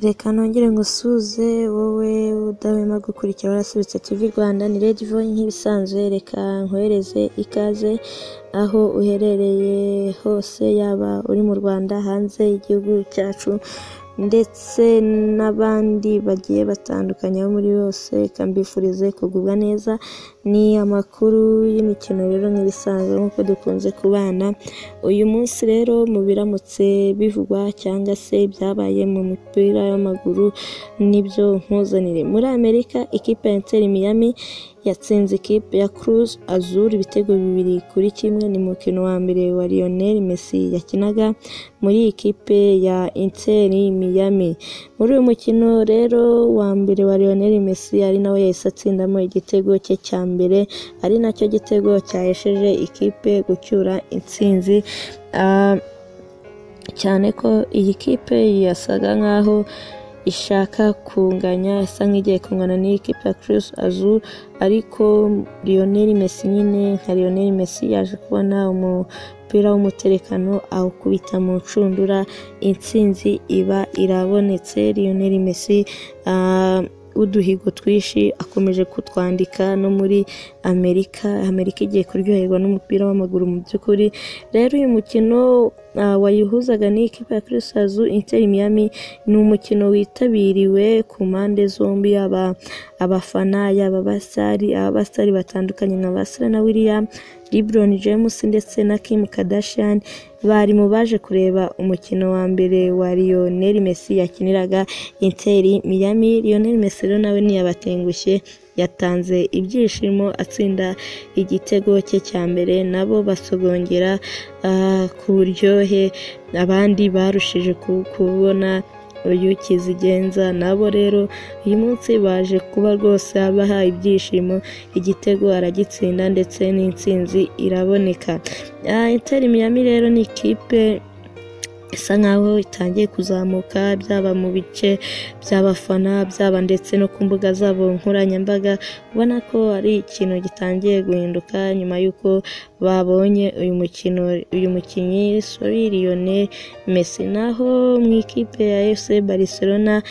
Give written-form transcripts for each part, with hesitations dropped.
Reka nongere ngusuhuze wowe udahwema gukurikira Warasubitse TV Rwanda, ni Red Voice nk'ibisanzwe, reka nkohereze ikaze aho uherereye hose, yaba uri mu Rwanda, hanze y'igihugu cyacu ndetse n'abandi bagiye batandukanye aho muri bose, reka mbifurize kugubwa neza. Ni amakuru y'imikino rero nk'ibisanzwe nk'uko dukunze kubana. Uyu munsi rero mu biramutse bivugwa cyangwa se byabaye mu mupira w'amaguru nibyo nkuzanire. Muri Amerika ikipe ya Inter Miami yatsinze ikipe ya Cruz Azul ibitego 2-1. Ni mukino wa mbere wa Lionel Messi yakinaga muri iyi kipe ya Inter Miami. Muri uyu mukino rero wa mbere wa Lionel Messi, ari nawe yahise atsindamo igitego cye cya mbere, ari nacyo gitego cyahesheje ikipe gucyura intsinzi, cyane ko iyi kipe yasaga nkaho ishaka kunganya, isa nk'igiye kungana n'iyi kipe ya Cruz Azul, ariko Lionel Messi nyine nka Lionel Messi yaje kubona umupira w'umuterekano awukubita mu nshundura, intsinzi iba irabonetse. Lionel Messi uduhigo twinshi akomeje kutwandika no muri Amerika. Amerika igiye kuryoherwa n'umupira w'amaguru mu by'ukuri. Rero uyu mukino wayihuzaga n'ikipe ya Cruz Azul, Inter Miami, ni umukino witabiriwe ku mpande zombi, yaba abafana, yaba abasitari batandukanye nka ba Serena Williams, LeBron James ndetse na Kim Kardashian bari mu baje kureba umukino wa mbere wa Lionel Messi yakiniraga Inter Miami. Lionel Messi rero nawe ntiyabatengushye, yatanze ibyishimo atsinda igitego cye cya mbere, nabo basogongera ku buryohe abandi barushije kubona uyu kizigenza. Nabo rero uyu munsi baje kuba rwose abaha ibyishimo, igitego aragitsinda ndetse n'intsinzi iraboneka. Inter Miami rero ni ikipe isa nkaho itangiye kuzamuka, byaba mu bice by'abafana, byaba ndetse no ku mbuga zabo nkoranyambaga, ubona ko ari ikintu gitangiye guhinduka nyuma y'uko babonye uyu mukino, uyu mukinnyi sorry Lionel Messi. Naho mu ikipe ya FC Barcelona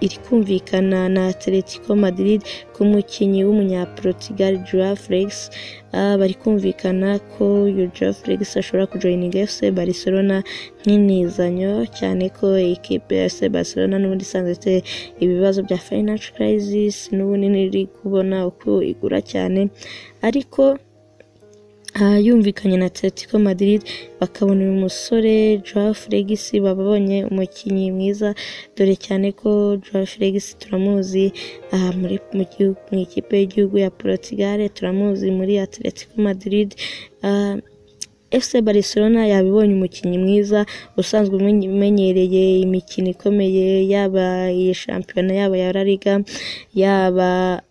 iri kumvikana na Atletico Madrid ku mukinnyi w'umunyaportugal Joao Felix. Bari kumvikana ko uyu Joao Felix ashobora kujoininga FC Barcelona nk'inizanyo, cyane ko ikipe ya FC Barcelona n'ubundi isanzwe ifite ibibazo bya financial crisis, n'ubundi ntiri kubona uko igura cyane, ariko yumvikanye na Atletico Madrid bakabona uyu musore Joao Felix, babonye umukinnyi mwiza, dore cyane ko Joao Felix turamuzi muri mu ikipe y'igihugu ya Portugal, turamuzi muri Atletico Madrid. FC Barcelona yabibonye umukinnyi mwiza usanzwe umenyereye imikino ikomeye, yaba iyi shampiyona, yaba ya La Liga, yaba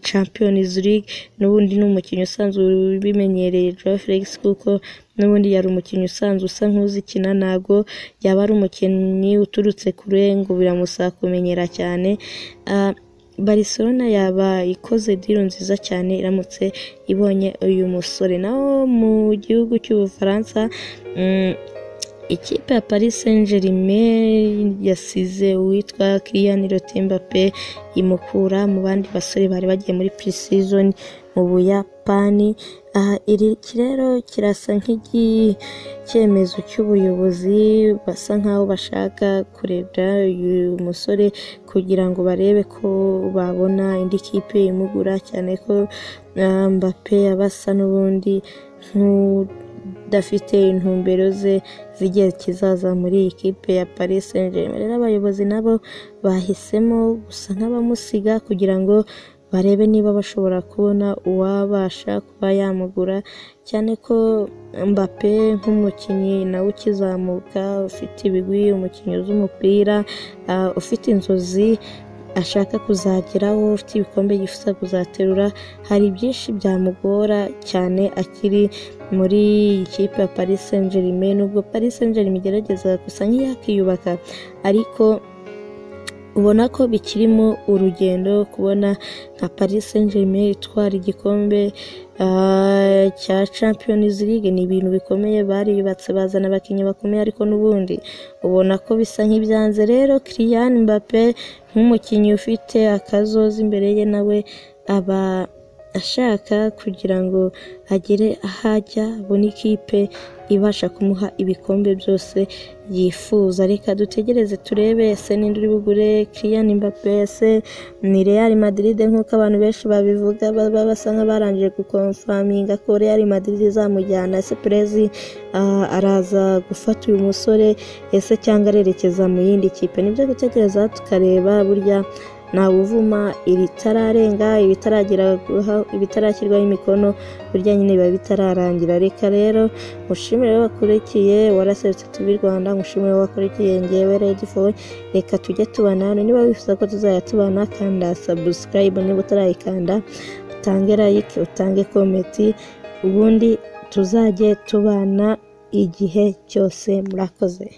Champions League, n'ubundi ni umukinnyi usanzwe ubimenyereye Joao Felix, kuko n'ubundi yari umukinnyi usanzwe usa nk'uzikina, ntago yaba ari umukinnyi uturutse kure ngo biramusaba kumenyera cyane. Barcelona yaba ikoze deal nziza cyane iramutse ibonye uyu musore. Naho mu gihugu cy'Ubufaransa, ikipe ya Paris Saint-Germain yasize uwitwa Kylian Mbappe, imukura mu bandi basore bari bagiye muri pre-season mu Buyapani. Iri rero kirasa nk'icyemezo cy'ubuyobozi, basa nkaho bashaka kureba uyu musore kugira ngo barebe ko babona indi kipe imugura, cyane ko Mbappe aba asa n'ubundi nk'udafite intumbero ze z'igihe kizaza muri iyi kipe ya Paris Saint-Germain. Rero abayobozi nabo bahisemo gusa nk'abamusiga kugira ngo barebe niba bashobora kubona uwabasha kuba yamugura, cyane ko Mbappe nk'umukinnyi nawe ukizamuka, ufite ibigwi, umukinnyi uzi umupira, ufite inzozi ashaka kuzageraho, ufite ibikombe yifuza kuzaterura, hari byinshi byamugora cyane akiri muri iyi kipe ya Paris Saint-Germain. Nubwo Paris Saint-Germain igerageza gusa nk'iyakiyubaka, ariko Ubona ko bikirimo urugendo kubona nka Paris Saint-Germain itwara igikombe cya Champions League, ni ibintu bikomeye, bariyubatse bazana abakinnyi bakomeye, ariko n'ubundi ubona ko bisa nk'ibyanze. Rero Kylian Mbappe nk'umukinnyi ufite akazoza imbere ye, nawe aba ashaka kugira ngo agere aho ajya, abone ikipe ibasha kumuha ibikombe byose yifuza. Reka dutegereze turebe, ese ninde uri bugure Kylian Mbappe? Ese ni Real Madrid nk'uko abantu benshi babivuga, baba basa nk'abarangije gukonfaminga ko Real Madrid izamujyana? Ese Perez araza gufata uyu musore, ese cyangwa arerekeza mu yindi kipe? Nibyo gutekereza tukareba, burya ntawuvuma iritararenga, ibitarashyirwaho imikono burya nyine biba bitararangira. Reka rero mushimire wakurikiye Waraserutse TV Rwanda, mushimire wakurikiye ngewe Ready for. Reka tujye tubana hano, niba wifuza ko tuzajya tubana kanda subscribe, niba utarayikanda utange like, utange comment, ubundi tuzajye tubana igihe cyose. Murakoze.